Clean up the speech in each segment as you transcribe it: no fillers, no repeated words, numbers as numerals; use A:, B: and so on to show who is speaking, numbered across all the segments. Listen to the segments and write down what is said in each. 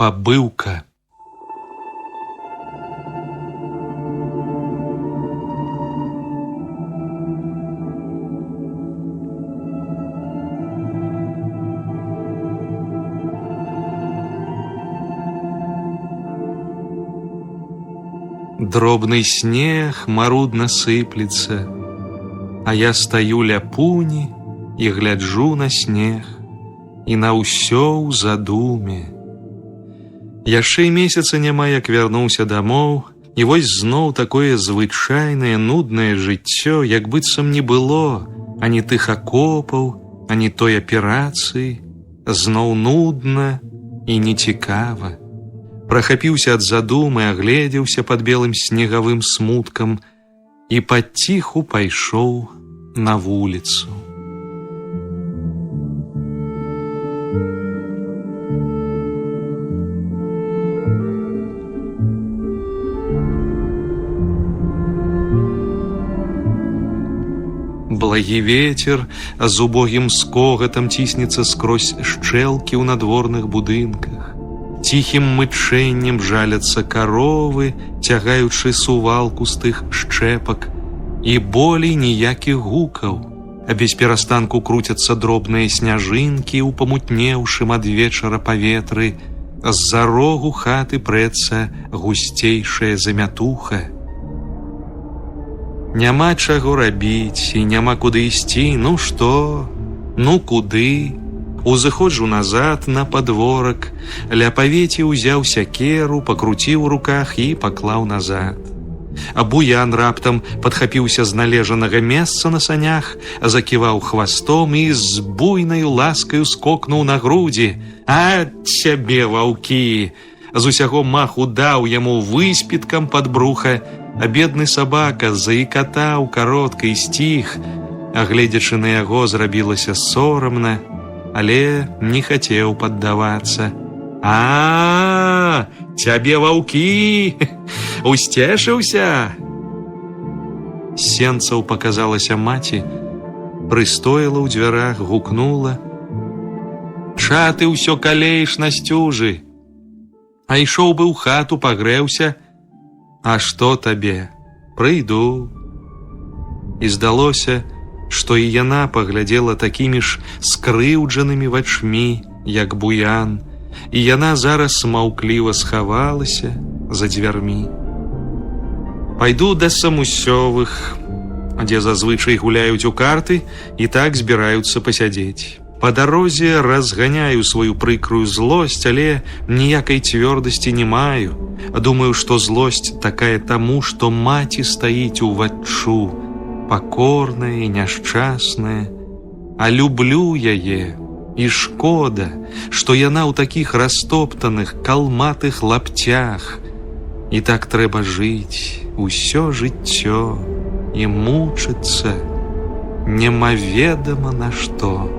A: Пабыўка. Дробны снег марудна сыплецца, а я стаю ля пуні і гляджу на снег і на ўсё ў задуме. Яшчэ і месяца няма, як вярнуўся дамоў, і вось зноў такое звычайнае нуднае жыццё, як быццам не было ані тых акопаў, ані той аперацыі, зноў нудна і нецікава. Прахапіўся ад задумы, агледзеўся пад белым снегавым смуткам і паціху пайшоў на вуліцу. Благі ветер з убогім скогатам ціснецца скрозь шчэлкі ў надворных будынках. Ціхім мычэннем жаляцца каровы, цягаючы сувалку з тых шчэпак, і болей ніякіх гукаў. А без перастанку круцяцца дробныя сняжынкі ў памутнеўшым ад вечара паветры. З-за рогу хаты прэцца гусцейшая замятуха. Няма чаго рабіць і няма куды ісці, ну што, ну куды? Узыходжу назад на падворак, ля паветі ўзяў сякеру, пакруціў у руках і паклаў назад. А Буян раптам падхапіўся з належанага месца на санях, заківаў хвастом і з буйнаю ласкаю скокнуў на грудзі. А цябе, ваўкі! З усяго маху даў яму выспіткам пад бруха, а бедны сабака заікатаў каротка і сціх, а гледзячы на яго, зрабілася сорамна, але не хацеў паддавацца. А, цябе ваўкі! Усцешыўся! Сенцаў паказалася маці, прыстоіла ў дзвярах, гукнула: Ча ты ўсё калееш на сцюжы? А ішоў бы ў хату, пагрэўся. А што табе? Прыйду. І здалося, што і яна паглядзела такімі ж скрыўджанымі вачмі, як Буян, і яна зараз маўкліва схавалася за дзвярмі. Пайду да Самусёвых, дзе зазвычай гуляюць у карты і так збіраюцца пасядзець. Па дарозе разганяю сваю прыкрую злосць, але ніякай цвёрдасці не маю. Думаю, што злосць такая таму, што маці стаіць уваччу, пакорная і няшчасная, а люблю яе, і шкода, што яна ў такіх растоптаных, калматых лапцях. І так трэба жыць усё жыццё і мучыцца немаведама на што.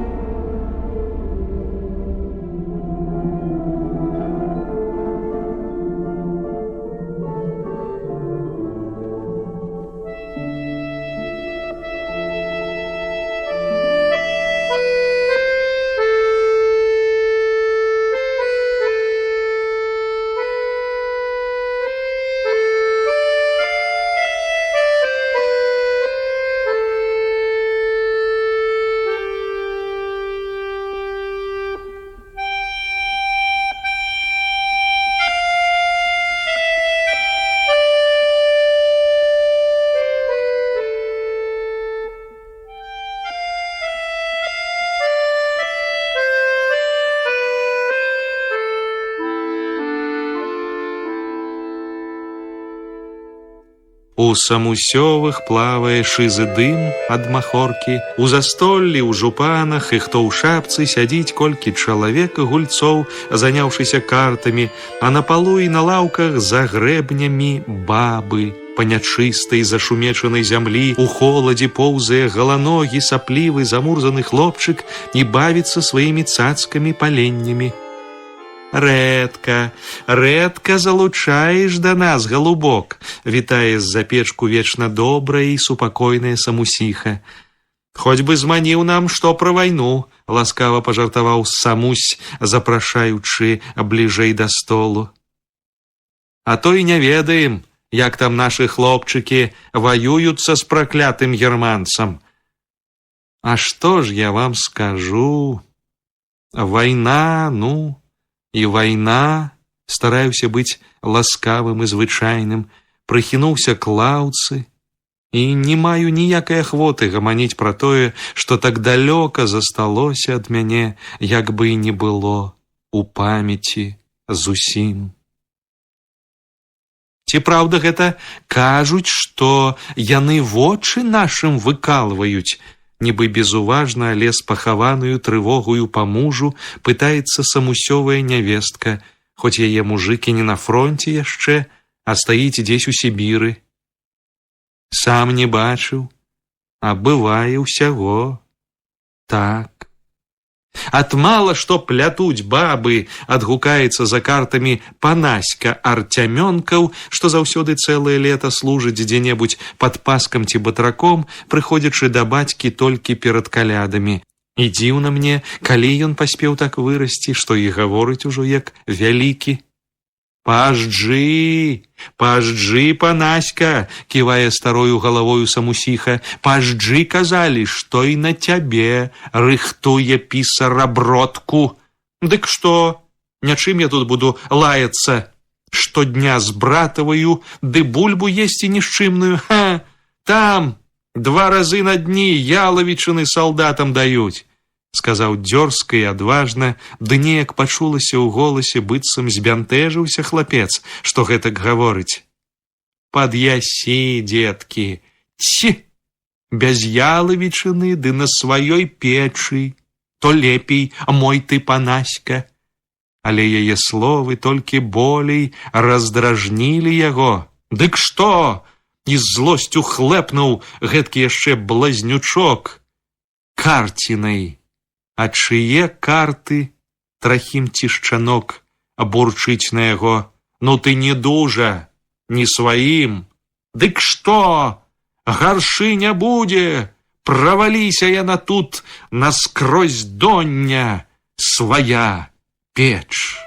A: У Самусёвых плавае шызы дым ад махоркі, у застоллі, у жупанах і хто ў шапцы сядзіць колькі чалавек гульцоў, заняўшыся картамі, а на палу і на лаўках за грэбнямі бабы. Па нячыстай зашумечанай зямлі у холадзе поўзае галаногі саплівы замурзаны хлопчык і бавіцца сваімі цацкамі паленнямі. Рэдка, рэдка залучаеш да нас, галубок, вітае з-за печку вечна добрая і супакойная Самусіха. Хоць бы зманіў нам што пра вайну, ласкава пажартаваў Самусь, запрашаючы бліжэй да столу. А то і не ведаем, як там нашы хлопчыкі ваююцца з праклятым германцам. А што ж я вам скажу? Вайна, ну, і вайна, стараюся быць ласкавым і звычайным, прыхінуўся к лаўцы і не маю ніякай ахвоты гаманіць пра тое, што так далёка засталося ад мяне, як бы і не было у памяці зусім. Ці праўда гэта кажуць, што яны вочы нашым выкалваюць, нібы безуважна, але з пахаваную трывогую па мужу пытаецца самусёвая нявестка, хоць яе мужык і не на фронце яшчэ, а стаіць дзесь у Сібіры. Сам не бачыў, а бывае ўсяго. Так. Ат мала што плятуць бабы, адгукаецца за картамі Панаська Арцямёнкаў, што заўсёды цэлае лета служыць дзе-небудзь пад паскам ці батраком, прыходзячы да бацькі толькі перад калядамі. І дзіўна мне, калі ён паспеў так вырасці, што і гаворыць ужо як вялікі. Пажджы, пажджы, Панаська, ківае старою галавою Самусіха, пажджы, казалі, што і на цябе рыхтуе пісара бродку. Дык што, нячым я тут буду лаяцца? Штодня з братаваю, ды бульбу есці нішчымную, ха, там два разы на дні ялавічыны салдатам даюць, сказаў дзёрзка і адважна, ды неяк пачулася ў голасе, быццам збянтэжыўся хлапец, што гэтак гаворыць. Пад'ясі, дзеткі, ці, без ялавічыны ды на сваёй печы, то лепей, мой ты Панаська. Але яе словы толькі болей раздражнілі яго. Дык што? І з злосцю хлэпнуў гэткі яшчэ блазнючок карцінай. А чые карты Трахім Цішчанок бурчыць на яго? Ну ты не дужа, не сваім. Дык што? Гаршы не будзе. Праваліся яна тут наскрозь доння, свая печ.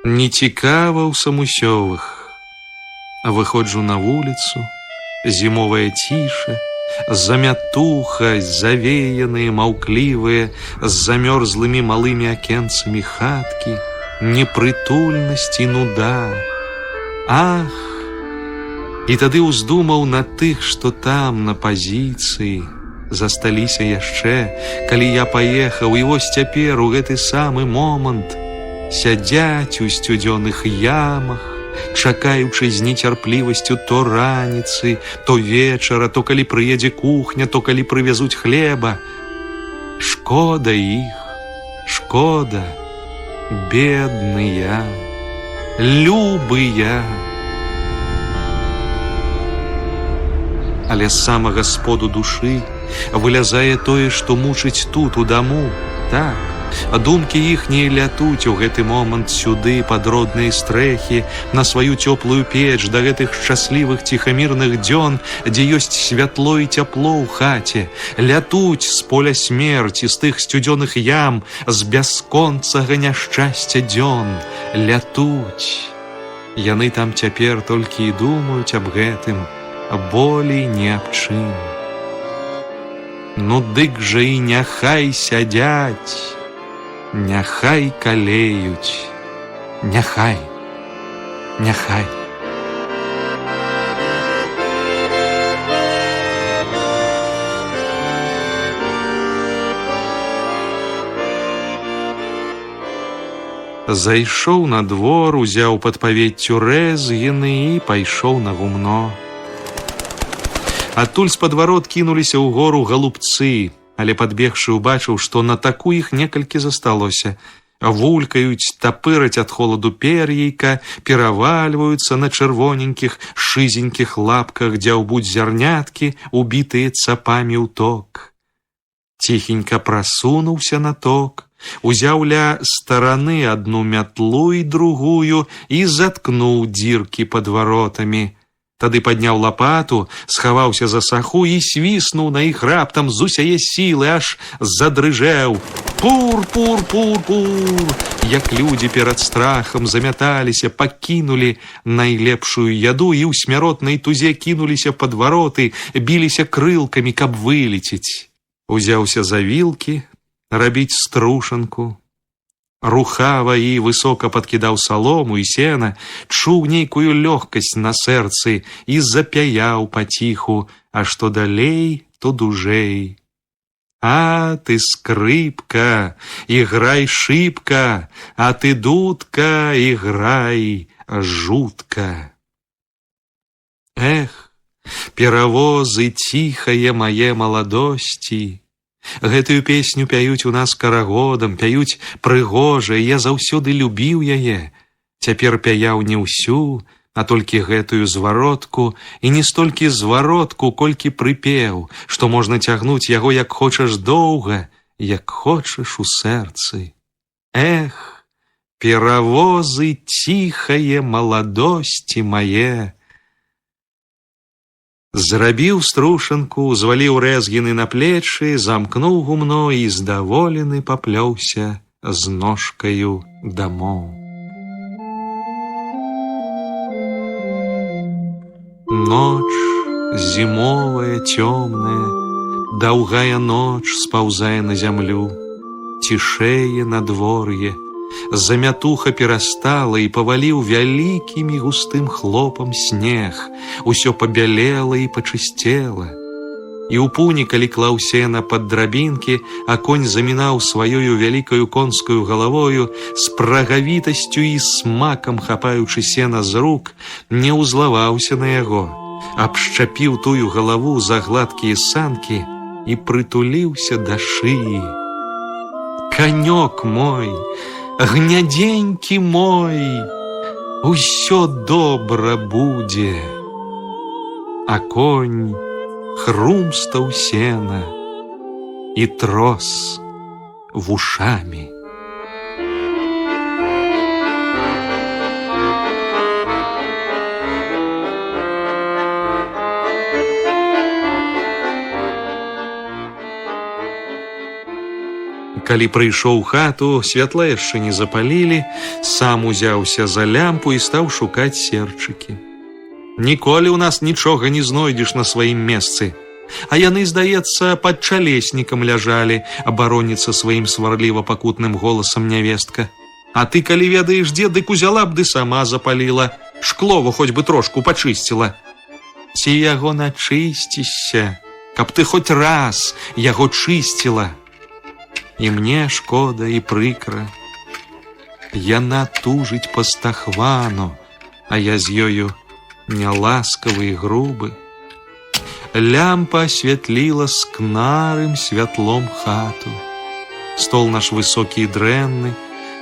A: Нецікава ў Самусёвых. Выходжу на вуліцу, зімовая ціша, замятуха, завеяныя, маўклівыя, з замёрзлымі малымі акенцамі хаткі, непрытульнасць і нуда. Ах! І тады ўздумаў на тых, што там, на пазіцыі, засталіся яшчэ, калі я паехаў, і вось цяпер у гэты самы момант сядзяць у сцюдзёных ямах, чакаючы з нецярплівасцю то раніцы, то вечара, то калі прыедзе кухня, то калі прывязуць хлеба. Шкода іх, шкода, бедныя, любыя. Але з самага споду душы вылязае тое, што мучыць тут, у даму, так. А думкі іхнія лятуць у гэты момант сюды, пад родныя стрэхі, на сваю цёплую печ, да гэтых шчаслівых ціхамірных дзён, дзе ёсць святло і цяпло ў хаце, лятуць з поля смерці, з тых сцюдзёных ям, з бясконцага няшчасця дзён, лятуць. Яны там цяпер толькі і думаюць аб гэтым, болей ні аб чым. Ну дык жа і няхай сядзяць, няхай калеюць, няхай, няхай. Зайшоў на двор, узяў пад павеццю рэзгіны і пайшоў на гумно. Адтуль з-пад варот кінуліся ўгору галубцы, але падбегшы убачыў, што на таку іх некалькі засталося. Вулькаюць, тапыраць ад холаду пер'ейка, перавальваюцца на чырвоненькіх, шызенькіх лапках дзяўбуць зярняткі, убітыя цапамі ў ток. Ціхенька прасунуўся на ток, узяў ля стараны адну мятлу і другую і заткнуў дзіркі пад варотамі. Тады падняў лапату, схаваўся за саху і свіснуў на іх раптам з усяе сілы, аж задрыжэў. Пур-пур-пур-пур! Як людзі перад страхам замяталіся, пакінулі найлепшую яду і ў смяротнай тузе кінуліся пад вароты, біліся крылкамі, каб вылецець. Узяўся за вілкі, рабіць струшанку. Рухава і высока падкідаў салому і сена, чуў нейкую лёгкасць на сэрцы і запяяў паціху, а што далей, то дужэй. А ты скрыпка, іграй шыбка, а ты дудка, іграй жутка. Эх, перавозы ціхае мае маладосці. Гэтую песню пяюць у нас карагодам, пяюць прыгожа, і я заўсёды любіў яе. Цяпер пяяў не ўсю, а толькі гэтую зваротку, і не столькі зваротку, колькі прыпеў, што можна цягнуць яго як хочаш доўга, як хочаш у сэрцы. Эх, перавозы ціхае маладосці мае. Зрабіў струшанку, узваліў рэзгіны на плечы, замкнуў гумно і здаволены паплёўся з ножкаю дамоў. Ноч зімовая, цёмная, даўгая ноч спаўзае на зямлю, цішэе надвор'е, замятуха перастала і паваліў вялікім і густым хлопам снег, усё пабялела і пачысцела. І ў пуні, калі клаў сена пад драбінкі, а конь замінаў сваёю вялікаю конскаю галавою, з прагавітасцю і смакам хапаючы сена з рук, не ўзлаваўся на яго, абшчапіў тую галаву за гладкія санкі і прытуліўся да шыі. Канёк мой, гнядзенькі мой, усё добра будзе. А конь хрумстаў сена і трос вушамі. Калі прыйшоў у хату, святла яшчэ не запалілі, сам узяўся за лямпу і стаў шукаць серчыкі. Ніколі ў нас нічога не знойдзеш на сваім месцы. А яны, здаецца, пад чалеснікам ляжалі, абароніцца сваім сварліва-пакутным голасам нявестка. А ты, калі ведаеш дзе, дык узяла б ды сама запаліла, шклову хоць бы трошку пачысціла. Ці яго начысцішся, каб ты хоць раз яго чысціла. І мне шкода і прыкра. Яна тужыць па Стахвану, а я з ёю няласкавы і грубы. Лямпа асвятліла скнарым святлом хату. Стол наш высокі і дрэнны,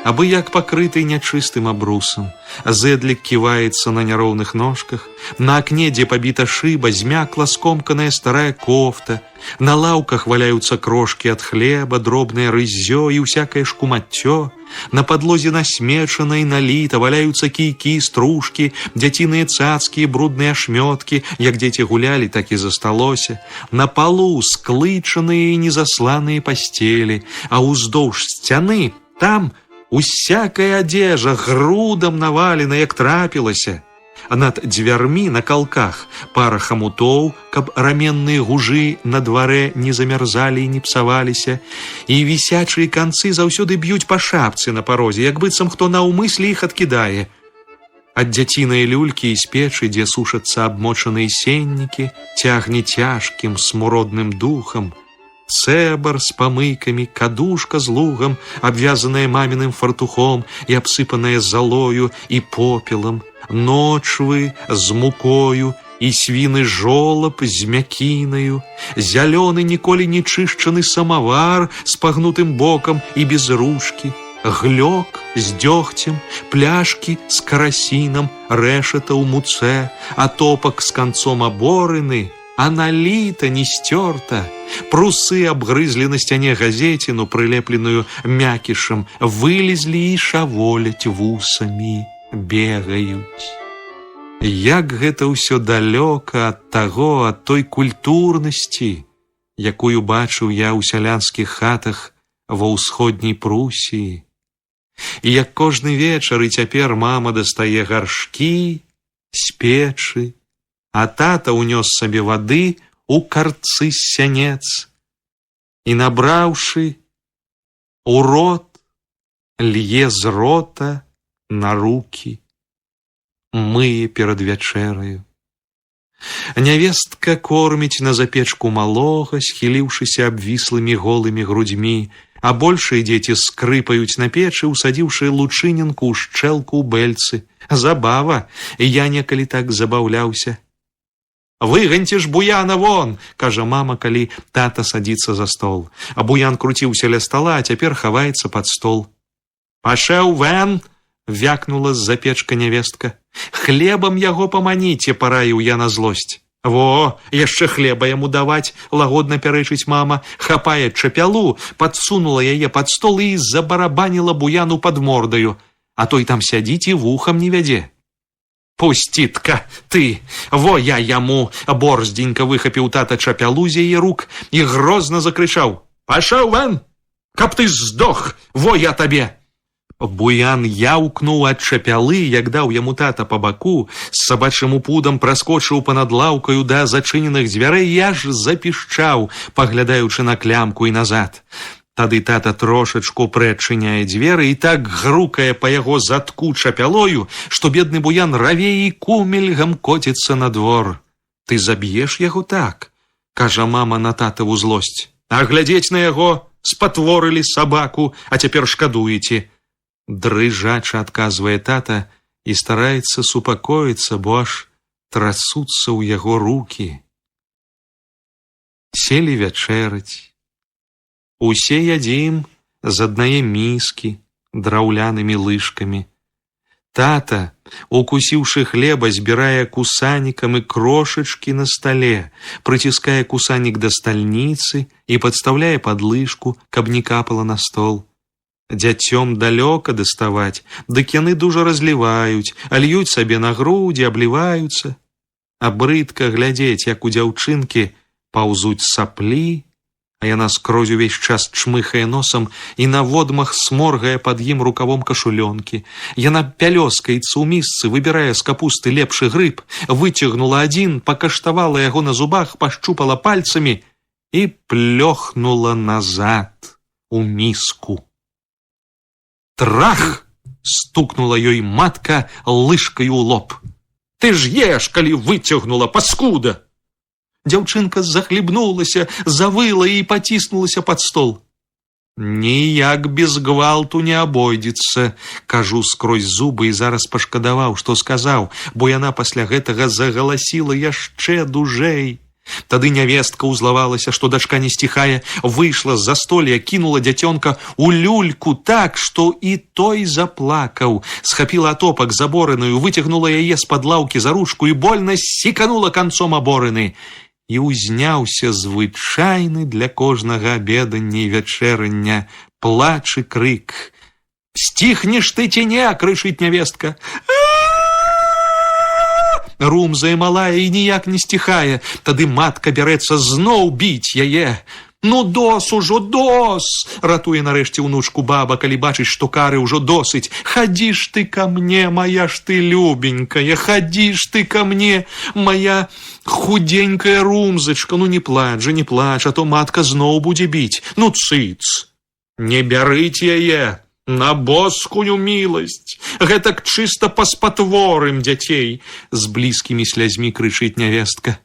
A: абы як пакрыты нячыстым абрусам. Зэдлік ківаецца на няроўных ножках. На акне, дзе пабіта шыба, змякла скомканая старая кофта. На лаўках валяюцца крошкі ад хлеба, дробнае рыззё і ўсякае шкумаццё. На падлозе насмечана і наліта, валяюцца кійкі, стружкі, дзяціныя цацкі і брудныя ашмёткі, як дзеці гулялі, так і засталося. На палу склычаныя і незасланыя пасцелі, а ўздоўж сцяны там усякая адзежа грудам навалена, як трапілася. А над дзвярмі на калках пара хамутоў, каб раменныя гужы на дварэ не замярзалі і не псаваліся, і вісячыя канцы заўсёды б'юць па шапцы на парозе, як быццам хто наўмысле іх адкідае. Ад дзяцінай люлькі і з печы, дзе сушацца абмочаныя сеннікі, цягне цяжкім смуродным духам. Цэбар з памыйкамі, кадушка з лугам, абвязаная маміным фартухом і абсыпаная залою і попелам, ночвы з мукою і свіны жолаб з мякінаю, зялёны ніколі не чышчаны самавар з пагнутым бокам і без ручкі. Глёк з дзёгцем, пляшкі з карасінам, рэшата ў муцэ, атопак з канцом аборыны, а наліта не сцёрта. Прусы абгрызлі на сцяне газеціну, прылепленую мякішам, вылезлі і шаволяць вусамі, бегаюць. Як гэта ўсё далёка ад таго, ад той культурнасці, якую бачыў я ў сялянскіх хатах ва ўсходняй Прусіі. І як кожны вечар і цяпер мама дастае гаршкі з печы, а тата ўнёс сабе вады у карцы з сянец і, набраўшы у рот, лье з рота на рукі, мые перад вячэраю. Нявестка корміць на запечку малога, схіліўшыся абвіслымі голымі грудзьмі, а большыя дзеці скрыпаюць на печы, усадзіўшы лучынінку ў шчэлку ў бэльцы. Забава, і я некалі так забаўляўся. «Выганьце ж Буяна вон!» – кажа мама, калі тата садзіцца за стол. А Буян круціўся ля стала, а цяпер хаваецца пад стол. «Пашэў вэн!» – вякнула з-за печка нявестка. «Хлебам яго паманіце!» – параіў я на злосць. «Во, яшчэ хлеба яму даваць!» – лагодна пярэчыць мама, хапае чапялу, падсунула яе пад стол і забарабаніла Буяну пад мордаю, а той там сядзіць і вухам не вядзе. «Пусцітка, ты! Во я яму!» Борздзенька выхапіў тата чапялу з яе рук і грозна закрычаў: «Пашоў вон! Каб ты здох! Во я табе!» Буян яўкнуў ад чапялы, як даў яму тата па баку, з сабачым упудам праскочыў панад лаўкаю да зачыненых дзвярэй і аж запішчаў, паглядаючы на клямку і назад. Тады тата трошачку прыадчыняе дзверы і так грукае па яго задку чапялою, што бедны Буян раве і кумельгам коціцца на двор. «Ты заб'еш яго так», кажа мама на татаву злосць. «А глядзець на яго, спатворылі сабаку, а цяпер шкадуеце». Дрыжача адказвае тата і стараецца супакоіцца, бо аж трасуцца ў яго рукі. Селі вячэраць. Усе ядзім з аднае міскі драўлянымі лыжкамі. Тата, укусіўшы хлеба, збірае кусанікам і крошачкі на стале, прыціскае кусанік да стальніцы і падстаўляе пад лыжку, каб не капала на стол. Дзяцём далёка даставаць, дык яны дужа разліваюць, а льюць сабе на грудзі, абліваюцца. А брыдка глядзець, як у дзяўчынкі паўзуць саплі, а яна скрозь увесь час чмыхае носам і наводмах сморгае пад ім рукавом кашулёнкі. Яна пялёскаецца ў місцы, выбірае з капусты лепшы грыб, выцягнула адзін, пакаштавала яго на зубах, пашчупала пальцамі і плёхнула назад у міску. Трах! Стукнула ёй матка лыжкаю ў лоб. «Ты ж еш, калі выцягнула, паскуда!» Дзяўчынка захлібнулася, завыла і паціснулася пад стол. «Ніяк без гвалту не абойдзецца», кажу скрозь зубы і зараз пашкадаваў, што сказаў, бо яна пасля гэтага загаласіла яшчэ дужэй. Тады нявестка ўзлавалася, што дачка не сціхае, выйшла з застолля, кінула дзяцёнка ў люльку так, што і той заплакаў, схапіла атопак з аборынаю, выцягнула яе з-пад лаўкі за ручку і больна сіканула канцом аборыны. І ўзняўся звычайны для кожнага абедання і вячэрання плач і крык. «Сціхнеш ты ці не?» – крычыць нявестка. Румзае малая і ніяк не сціхае. Тады матка бярэцца зноў біць яе. «Ну, дос ужо, дос!» – ратуе нарэшце ўнучку баба, калі бачыць, што кары ўжо досыць. «Хадзі ж ты ка мне, моя ж ты любенькая, хадзі ж ты ка мне, моя худенькая румзачка. Ну, не плач жа, не плач, а то матка зноў будзе біць. Ну, цыц! Не бярыць яе!» На боскую міласць! Гэтак чыста паспатворым дзяцей! З блізкімі слязьмі крычыць нявестка.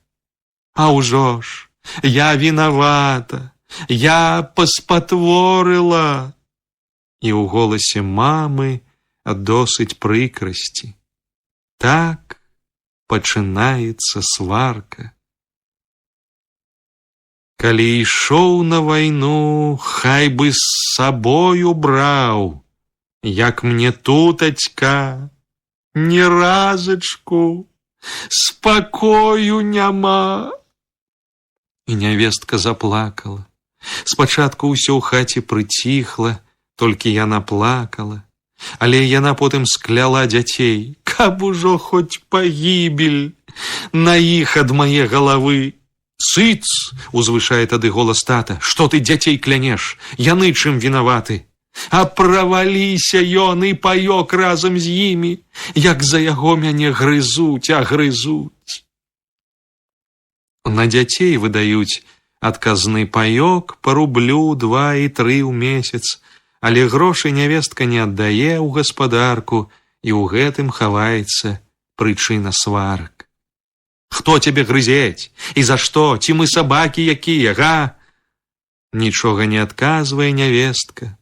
A: А ўжо ж, я вінавата, я паспатворыла. І ў голасе мамы досыць прыкрасці. Так пачынаецца сварка. Калі ішоў на вайну, хай бы з сабою браў. Як мне тутацька, ні разачку, спакою няма. І нявестка заплакала. Спачатку ўсё ў хаце прыціхла, толькі яна плакала. Але яна потым скляла дзяцей, каб ужо хоць пагібель на іх ад мае галавы. Цыц, узвышае тады голас тата, што ты дзяцей клянеш, яны чым вінаваты. А праваліся ён і паёк разам з імі, як за яго мяне грызуць, а грызуць. На дзяцей выдаюць адказны паёк па рублю 2 і 3 ў месяц, але грошы нявестка не аддае ў гаспадарку, і ў гэтым хаваецца прычына сварак. Хто цябе грызець? І за што? Ці мы сабакі якія, га? Нічога не адказвае нявестка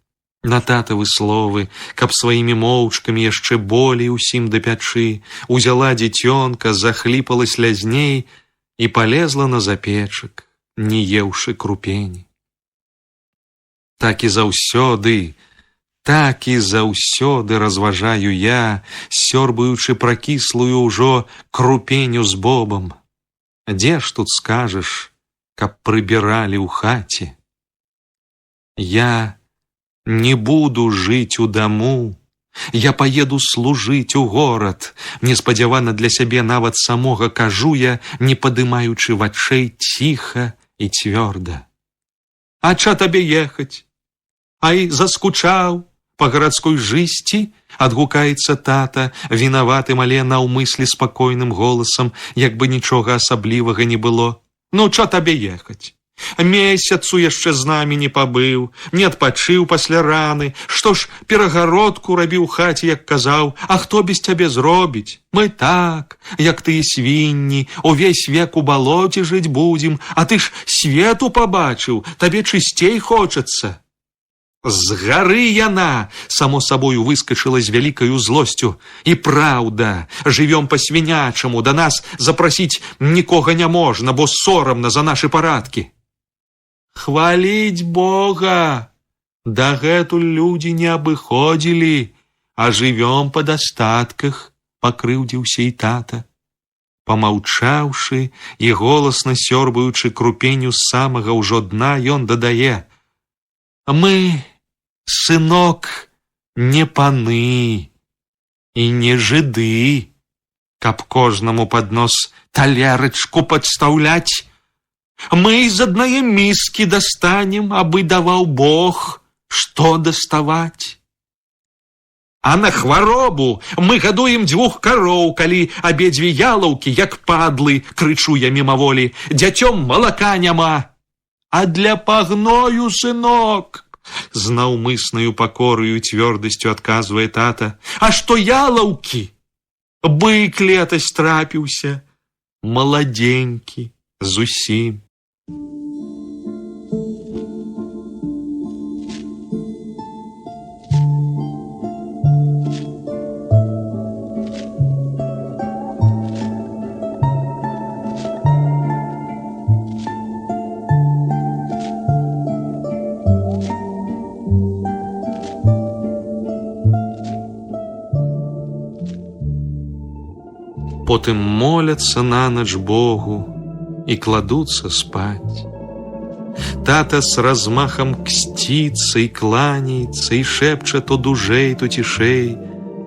A: на татавы словы, каб сваімі моўчкамі яшчэ болей усім дапячы, узяла дзіцёнка, захліпала слязней і палезла на запечак, не еўшы крупені. Так і заўсёды разважаю я, сёрбаючы пракіслую ўжо крупеню з бобам. Дзе ж тут скажаш, каб прыбіралі ў хаце? Я не буду жыць у даму, я паеду служыць у горад. Неспадзявана для сябе нават самога кажу я, не падымаючы вачэй, ціха і цвёрда. А ча табе ехаць? Ай, заскучаў па гарадской жысці, адгукаецца тата, вінаватым, але наўмысле спакойным голасам, як бы нічога асаблівага не было. Ну, ча табе ехаць? Месяцу яшчэ з намі не пабыў, не адпачыў пасля раны, што ж перагародку рабіў у хаце, як казаў, а хто без цябе зробіць? Мы так, як тыя свінні, увесь век у балоце жыць будзем, а ты ж свету пабачыў, табе чысцей хочацца. З гары яна, само сабою, выскочыла з вялікаю злосцю. І праўда, жывём па-свінячаму, да нас запрасіць нікога не можна, бо сорамна за нашы парадкі. Хваліць Бога! Дагэтуль людзі не абыходзілі, а жывём па дастатках, пакрыўдзіўся і тата. Памаўчаўшы і голасна сёрбаючы крупеню з самага ўжо дна, ён дадае: Мы, сынок, не паны і не жыды, каб кожнаму пад нос талерачку падстаўляць. Мы з аднае міскі дастанем, абы даваў Бог, што даставаць. А на хваробу мы гадуем 2 кароў, калі абедзве ялаўкі, як падлы, крычу я мімаволі, дзяцём малака няма. А для пагною, сынок, з наўмыснаю пакораю і цвёрдасцю адказвае тата, а што ялаўкі? Бык летась трапіўся, маладзенькі зусім. Потым моляцца на ноч Богу і кладуцца спаць. Тата с размахам ксціцца і кланяецца, і шэпча то дужэй, то цішэй.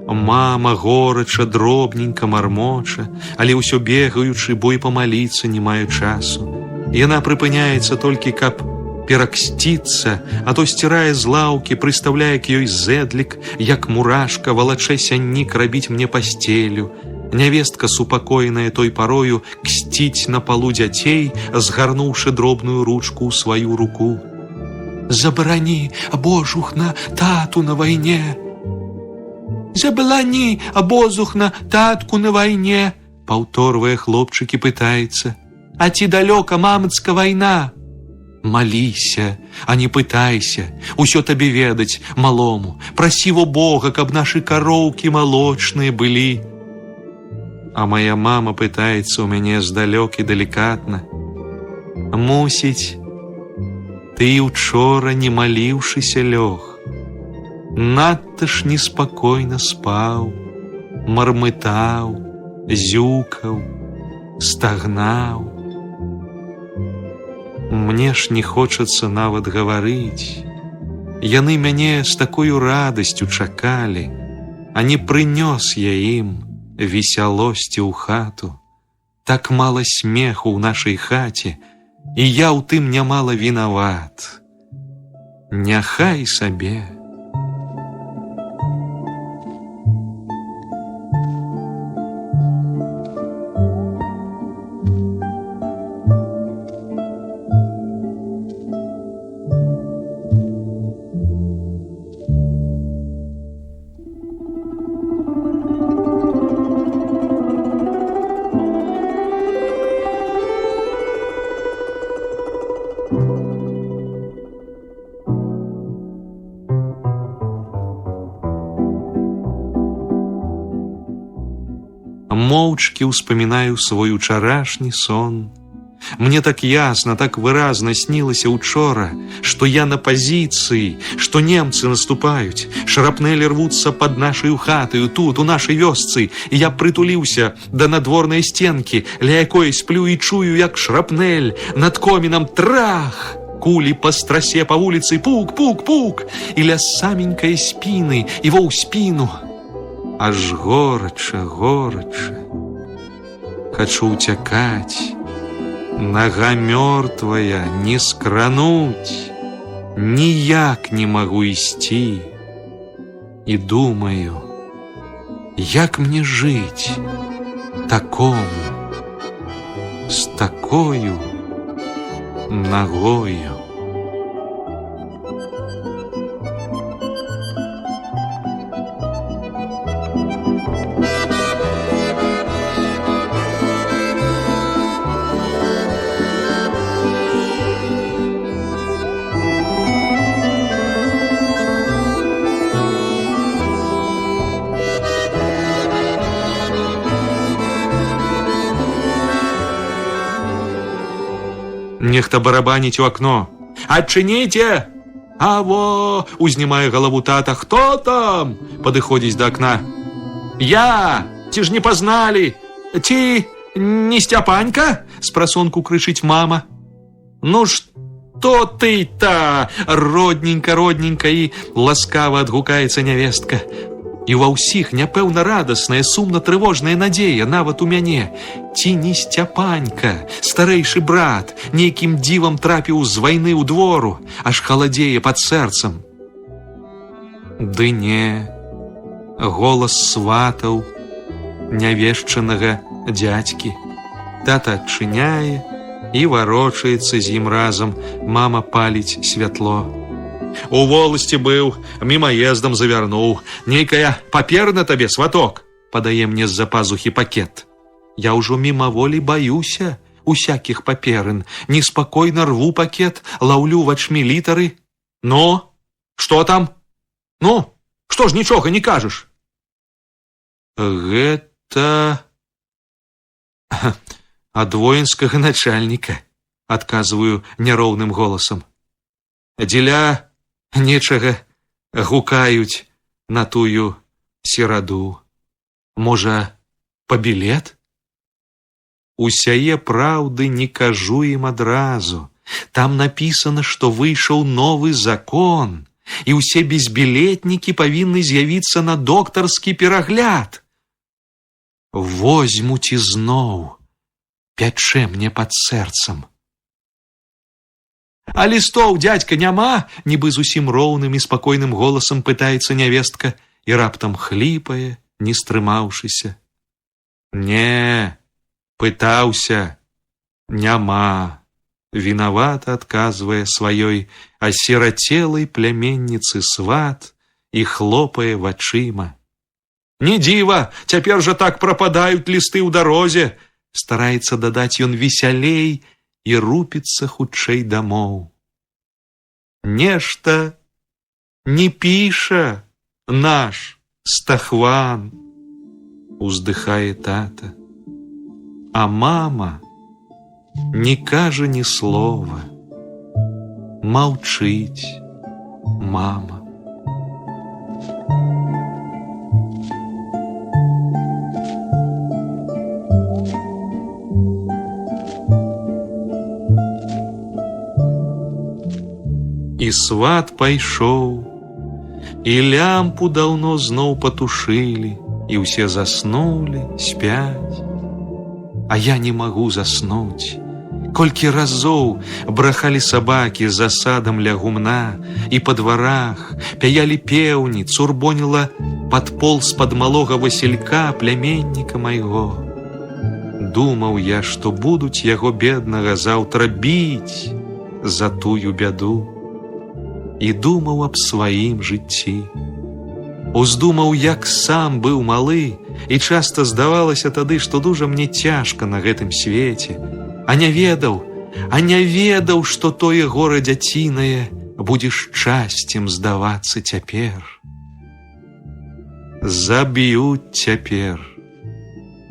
A: Мама горача, дробненька мармоча, але ўсё бегаючы, бо і памаліцца не маю часу. Яна прыпыняецца толькі, каб пераксціцца, а то сцірае з лаўкі, прыстаўляе к ёй зэдлік, як мурашка, валачэ сяннік рабіць мне пасцелю. Нявестка, супакоеная той парою, ксціць на палу дзяцей, згарнуўшы дробную ручку ў сваю руку. Забарані, божухна, тату на вайне. Забалані, бозухна, татку на вайне, паўторвае хлопчык і пытаецца. А ці далёка, мамацка, вайна? Маліся, а не пытайся, усё табе ведаць, малому. Прасі во Бога, каб нашы кароўкі малочныя былі. А моя мама пытаецца ў мяне здалёк і далікатна. Мусіць, ты і учора, не маліўшыся, лёг. Надта ж неспакойна спаў, мармытаў, зюкаў, стагнаў. Мне ж не хочацца нават гаварыць. Яны мяне з такою радасцю чакалі, а не прынёс я ім весялосці ў хату. Так мала смеху ў нашай хаце, і я ў тым нямала вінават. Няхай сабе. Моўчкі ўспамінаю свой учарашні сон. Мне так ясна, так выразна снілася учора, што я на пазіцыі, што немцы наступаюць, шрапнелі рвуцца пад нашаю хатаю, тут, у нашай вёсцы, і я прытуліўся да надворнай сценкі, ля якой сплю і чую, як шрапнель над комінам трах! Кулі па страсе па вуліцы пук, пук, пук, і ля саменькай спіны, і ва ў спіну. Аж горача, горача. Хачу ўцякаць. Нага мёртвая, не скрануць. Ніяк не магу ісці. І думаю, як мне жыць такому, з такою нагою. Нехта барабаніць у акно. «Адчыніце!» «Аво!» – узнімае галаву тата. «Хто там?» – падыходзіць да акна. «Я! Ці ж не пазналі? Ці не Сцяпанька?» – спрасонку крычыць мама. «Ну што ты-то?» – родненька, родненька і ласкава адгукаецца нявестка. І ва ўсіх няпэўна радасная, сумна-трывожная надзея, нават у мяне. Ці не Сцяпанька, старэйшы брат, нейкім дзівам трапіў з вайны ў двору, аж халадзее пад сэрцам. Ды не, голас сватаў, нявешчанага дзядзькі. Тата адчыняе і варочаецца з ім разам, мама паліць святло. У воласці быў, мімаездам завярнуў. Нейкая папера на табе, сваток, падае мне з-за пазухі пакет. Я ўжо мімаволі баюся усякіх паперын. Неспакойна рву пакет, лаўлю вачмі літары. Ну, што там? Ну, што ж нічога не кажаш? Гэта ад воінскага начальніка, адказваю няроўным голасам. Дзеля нечага гукаюць на тую сераду. Можа, па білет? Усяе праўды не кажу ім адразу. Там напісана, што выйшаў новы закон, і ўсе безбілетнікі павінны з'явіцца на доктарскі перагляд. Возьмуць ізноў, пячэ мне пад сэрцам. А лістоў, дзядзька, няма? Нібы зусім роўным і спакойным голасам пытаецца нявестка і раптам хліпае, не стрымаўшыся. Не, пытаўся, няма. Вінавата адказвае сваёй асірацелай пляменніцы сват і хлопае вачыма. Не дзіва, цяпер жа так прападаюць лісты ў дарозе, стараецца дадаць ён весялей і рупіцца хутчэй дамоў. Нешта не піша наш Стахван, уздыхае тата. А мама не кажа ні слова, маўчыць мама. І сват пайшоў, і лямпу даўно зноў патушылі, і ўсе заснулі, спяць. А я не магу заснуць. Колькі разоў брахалі сабакі за садам ля гумна і па дварах, пяялі пеўні, цурбоніла пад пол з-пад малога Васілька, пляменніка майго. Думаў я, што будуць яго беднага заўтра біць за тую бяду. І думаў аб сваім жыцці. Уздумаў, як сам быў малы, і часта здавалася тады, што дужа мне цяжка на гэтым свеце, а не ведаў, што тое гора дзяцінае будзе шчасцем здавацца цяпер. Заб'юць цяпер,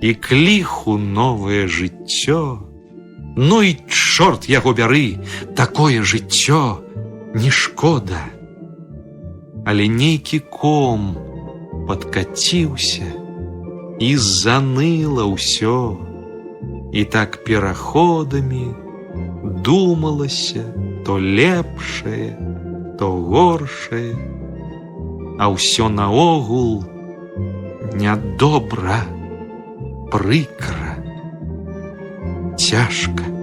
A: і к ліху новае жыццё. Ну і чорт яго бяры, такое жыццё не шкода. Але нейкі ком падкаціўся і заныла ўсё. І так пераходамі думалася то лепшае, то горшае, а ўсё наогул нядобра, прыкра, цяжка.